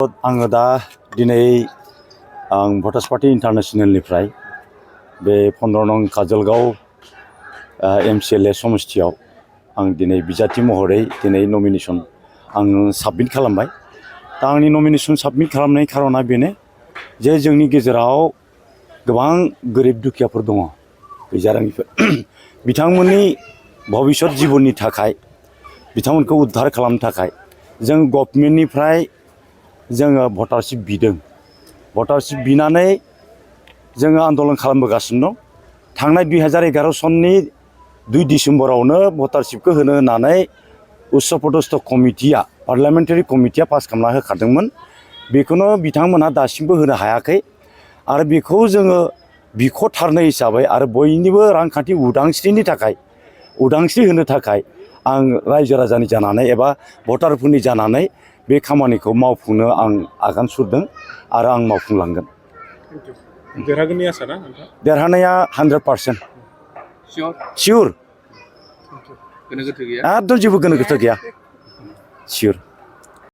आङो दा दिनै आं भटार्स पार्टी इन्टारनेशनेलनिफ्राय बे 15 नं काजलगाव MCLA समस्थियाव आं दिनै बिजाथि महरै दिनै नमिनेसन आं साबमिट खालामबाय। दा आंनि नमिनेसन साबमिट खालामनायनि खारना बेनो जे जोंनि गेजेराव गोबां गोरिब दुखियाफोर दङ गैजारोङिफोर बिथांमोननि भबिष्यत जिबननि थाखाय बिथांमोनखौ उद्धार खालामनो थाखाय जों गभर्नमेन्टनिफ्राय जोङो भटारशिप बिदों। भटारशिप बिनानै जोङो आन्दलन खालामबोगासिनो दं। थांनाय 2011 सननि 2 डिसेम्बरावनो भटारशिपखौ होनो होननानै उच्च पदस्थ कमिटिया पार्लियामेन्टारि कमिटिया पास खालामना होखादोंमोन। बेखौनो बिथांमोनहा दासिमबो होनो हायाखै आरो बेखौ जोङो बिख'थारनाय हिसाबै आरो बयनिबो रांखान्थि उदांस्रिनि थाखाय उदांस्रि होनो थाखाय आं रायजो राजानि जानानै एबा भटारफोरनि जानानै बे खामानिखौ मावफुंनो आं आगान सुरदों आरो आं मावफुंलांगोन। देरहागोननि आसा ना नोंथां? देरहानाया 100%। सियर। गोनो गोथो गैया? एकदम जेबो गोनो गोथो गैया। सियर।